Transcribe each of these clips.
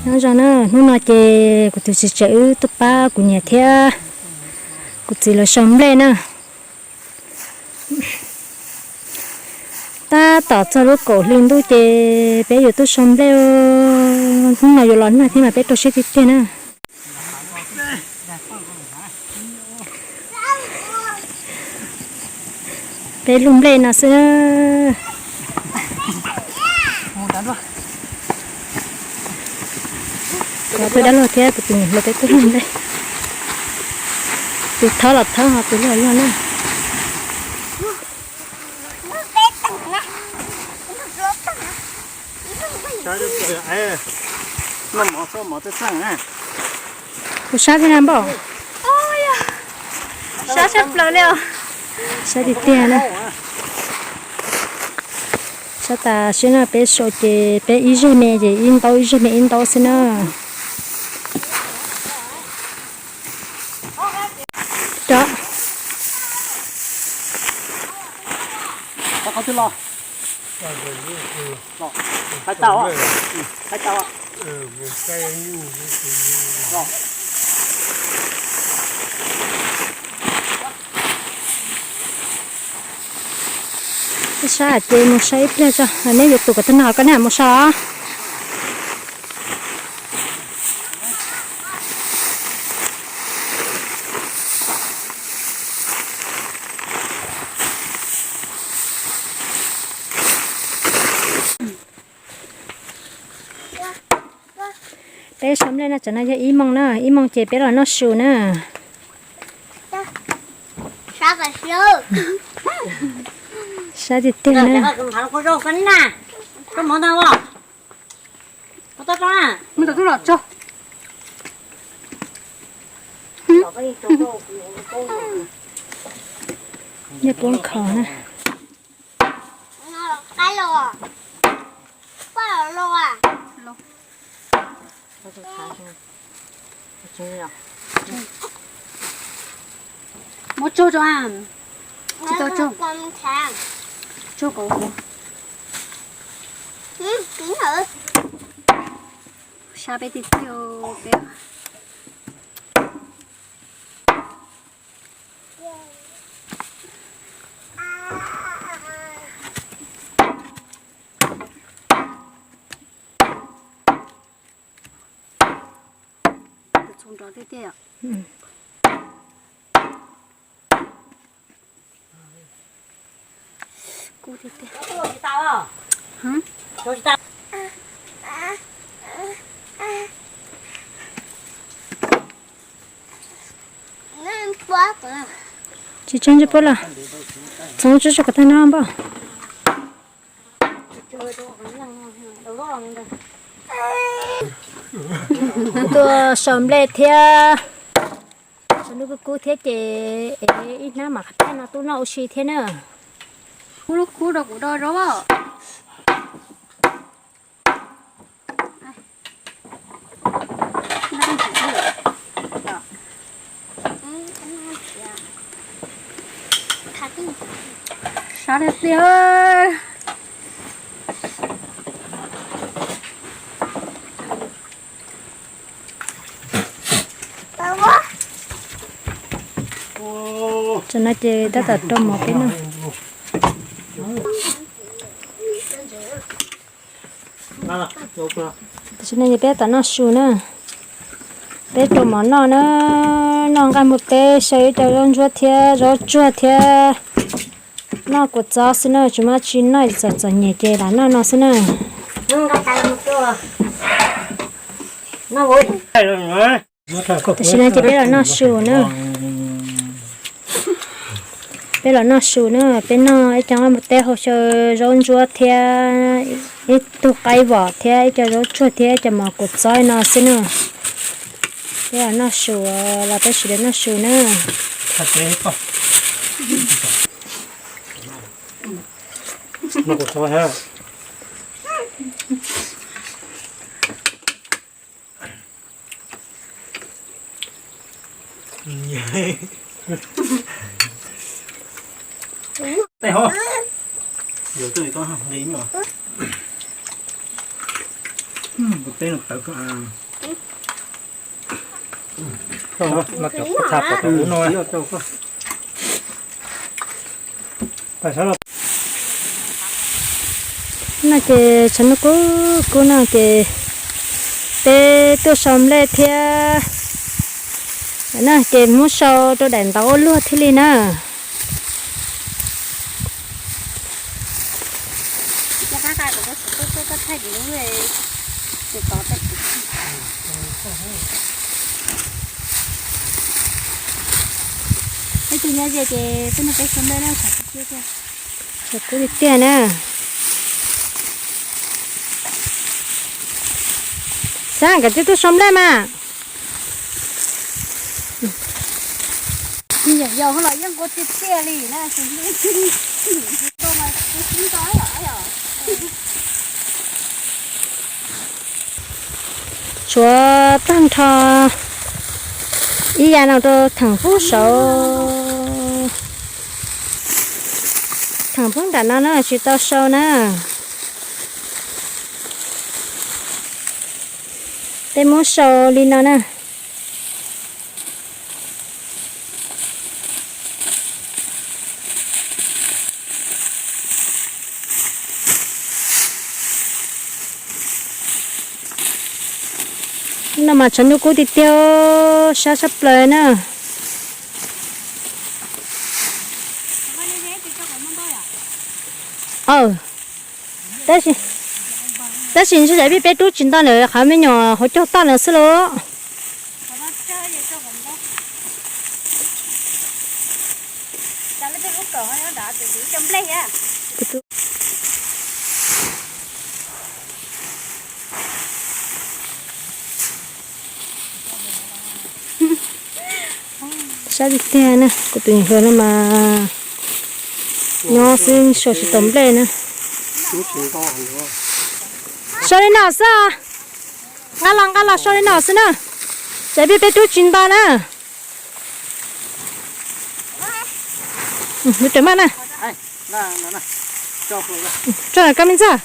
Nyob zoo na, hnub no ces kuv tus txiv tsev wb tuaj pab kuv niam thiab kuv txiv lawv sau nplej na. Tab tom txog lub kaum hli ntuj ces peb yuav tuaj sau nplej. Hnub no yuav los nag thiab mas peb rau siab tiag tiag na. Peb hlub nplej no xwb. Cov peb dab laug thiab kuv tus niam hluas peb twb hlub nplej. Tus thawb los thawb ho tus loj los loj na. Kuv sab thiab na npauj. Sab tshaj plaws li os. Sab tiag tiag na. Sab tas siab na, peb sau ces peb ib zeg me ces ib ntaub, ib zeg me ib ntaub xwb na. Rov. Peb sab ces mus sau ib pliag tso, nej yuav tus kom tag no koj nej mus sau os. Peb sau nplej no tsam no yog ib moos na, ib moos ces peb los noj su na. Sab tiag tiag na. Nyob poob kho na. Muab tsuag tso, tsis tau tsuag, tsuag kauv. Sab peb tiag tiag peb. Txhua nrov tiag tiag. Kub tiag tiag. Tsis tseg ntsej puab los txhoov tsuag tsuag kom tag no npauj. Tuaj sau nplej thiab, sau nplej kub kub thiab ces es ib hnab mam qhab no tub noj ua si thiab na. Kub lub kub rau kuv do zaub. Sab tiag tiag. Tam no ces tab tom rau mov peb noj. Tam sim no ces peb tab tom noj su na. Peb rau mov noj na, noj nqaij npua teb xyaw ib co zaub ntsuab thiab zaub tsuag thiab noj kua txob xwb na, tsis muaj tsi noj, txom txom nyem ces lam noj no xwb na. Tam sim no ces peb los noj su na. Peb los noj su na, peb noj ib co nqaij npua teb hau xyaw zaub ntsuab thiab ib tug qaib vom thiab ib co zaub tsuag thiab ib co mov kua txob no xwb na. Peb los noj su, los peb sawv daws noj su na. Kuv teb no tawv koj. Koj no cov koj txhaj pom tau ub no. No ces tshav ntuj kub kub no ces peb tuaj sau nplej thiab no ces muab sau rau daim ntawv ua luag thiaj li na. Ib tug nyob ze ces peb nug peb sau nplej na, tshav kub tiag tiag na. Xab, koj twb tuaj sau nplej mas. Yog los yeej kub tiag tiag li na. Tshuav tag nrho ib yam no rau theem pub saud. Theem pub nram no na tsis tau sau na. Peb muab sau li no na. No mas tshav ntuj kub tiag tiag, sab sab plaws na. Aw, tab sis ntshe yam pib peb rub tsis nto ntawm qhov me nyuam hauv caug toj ntawd xwb lauj. Sab tiag tiag na, kuv tus hluas no mas nyob xwb sau tsis tau nplej na. Sau li no xwb, nqa los nqa los sau li no xwb na. Tsam peb peb rub tsis nto na. Lub rawm maj na. Tso koj me ntxawg.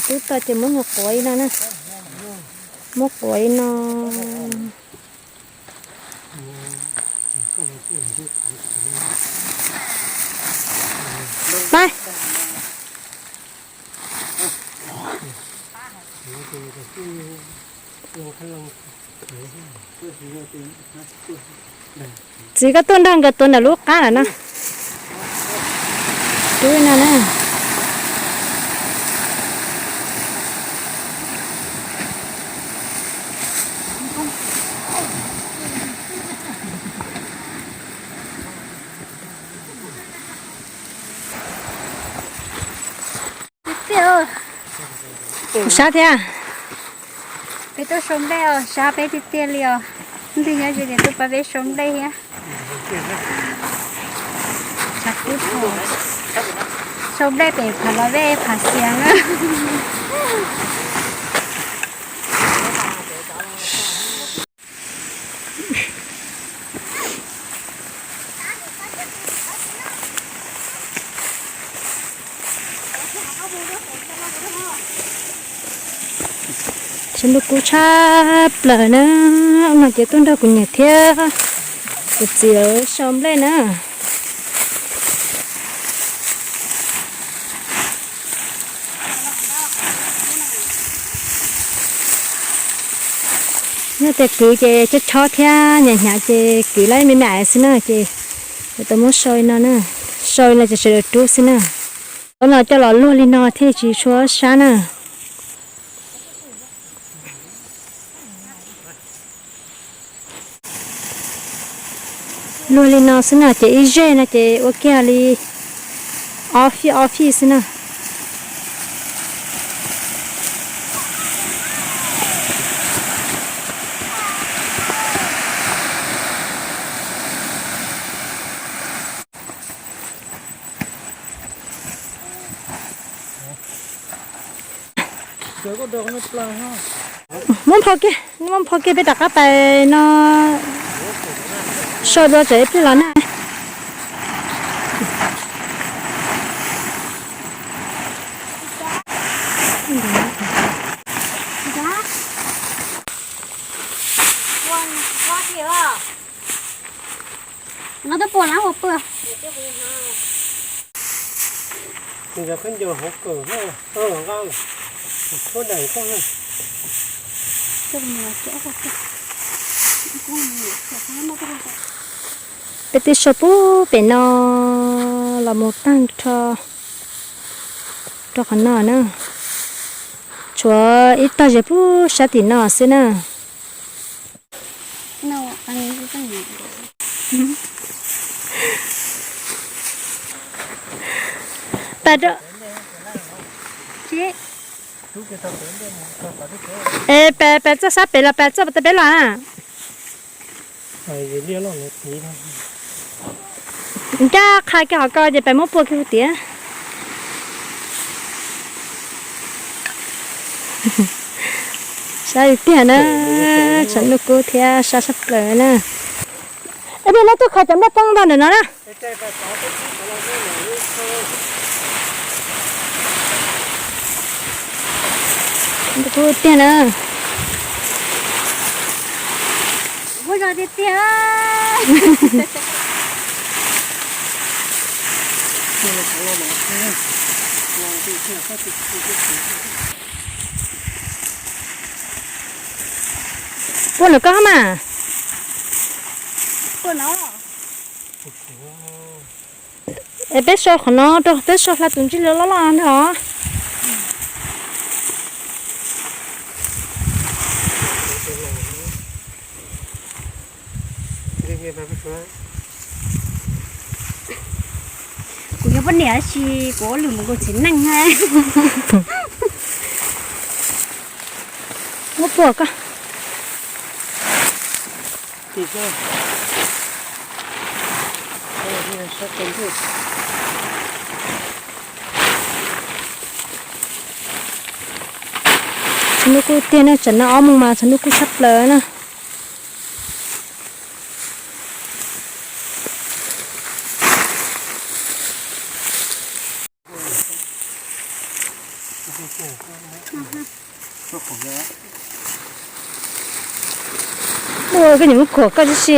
Kuv twb tau ces muab nyuag quav li no na. Muab quav li no. Pab. Txiv, koj tuaj nrog nkawd tuav ntawm lub qab lawm no. Rub no na. Tiag tiag. Sab thiab. Peb tuaj sau nplej os, sab peb tiag tiag li os. Ntwg nyob ze tias tuaj pab peb sau nplej thiab. Tshav kub tag. Sau nplej pem phav los peb phav xiav na. Tshav ntuj kub tshaj plaws na, no ces tuaj nrog kuv niam thiab kuv txiv lawv sau nplej na. Yog tias kwv ces chob chob thiab hnyav hnyav ces kwv lawm me me xwb na ces yuav tau muab sau li no na, sau li no ces sawv daws rub xwb na. Ua no coj los luag li no thiaj tsis tshua sab na. Luag li no xwb no ces ib zeg no ces ua kiag li ob fij ob fij xwb na. Muab nphau kiag, muab nphau kiag peb rov qab pais no. Sau dua tsam ib pliag los na. Peb twb so puag pem no los mus tag nrho rau qhov no na. Tshuav ib tog ze puag sab tim no xwb na. Pais, pais txoj sab pem los pais txoj pem los? Ncaj qha kiag hauv ko ces pais muab puag kiag hauv tiag. Sab tiag na, tshav ntuj kub thiab sab sab plaws na. Ib pliag no tuaj khaws cov nplooj poob ntau ntawm no na. Ntuj kub tiag na. Muaj zog tiag tiag. Puag no koj mas. Es peb so qhov no rau peb so hla tus ntsej loj loj ntag os. Kuv yog poj niam tab sis kuv ua lwm mus nkaus txiv neej. Muab puag koj. Tshav ntuj kub tiag na, tsam no ob moos mas tshav ntuj kub tshaj plaws na. Ua koj niam muab khuam koj tib si.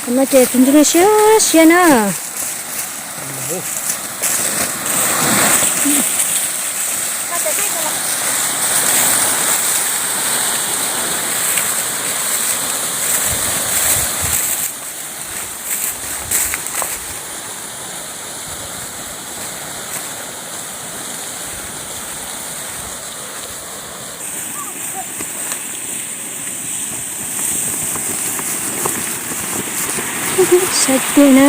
Qhov no ces tus ntsuj siab siab na. Saib tiag na.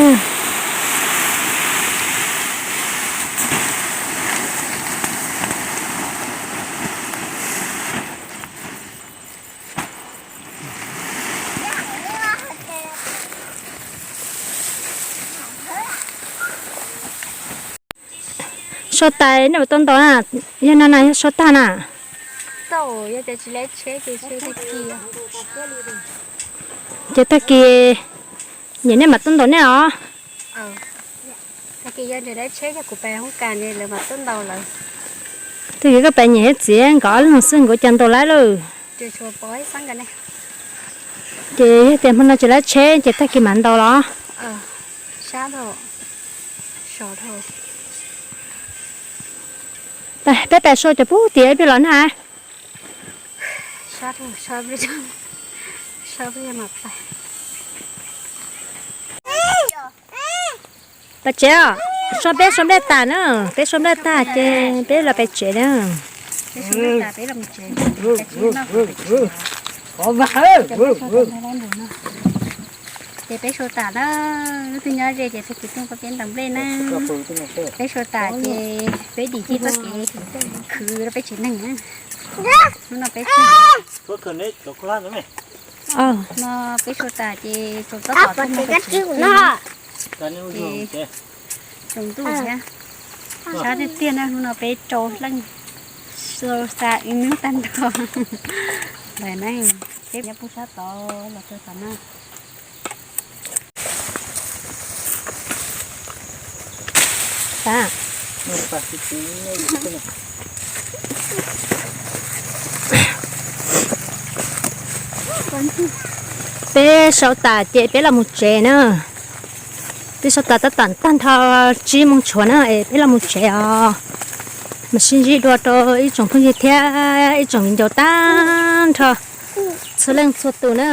So tas nej mam tau ntaus na, yog no na yog so tag na? Ces tag kis nyem nej mam tau ntaus nej os. Tag kis koj pais nyem thiab txiv nkawd ob leeg xwb nkawd cas ntaus laib lawm. Ces yog tias hmo no tsis laib tsheb ces tag kis mam ntaus los. Peb pais so cov pub tias ib pliag los na. Pais tsev os, so peb so nplej tas na, peb so nplej tag ces peb los pais tsev na. Ces peb so tas na, lub twg nyob ze ces tag kis tuaj peb ntaus nplej na. Peb so tas ces peb dim tij txoj kev khwv rau peb tsev neeg na. Hnub no peb, no peb so tas ces tsaus txog tom txog no peb tsev, ces tsaus ntuj thiab. Sab tiag tiag na, hnub no peb rau leej, so tas ib hnub tag nrho. Ntawm no peb nyob pem sab tod los rau tom no. tas. Peb sau tas ces peb los mus tsev na. Peb sau tas tab tom tag nrho tsib moos tshuav na es peb los mus tsev os. Mas sib ntsib dua rau ib tsoom phooj ywg thiab ib tsoom viv ncaus tag nrho txhua leej txhua tus na.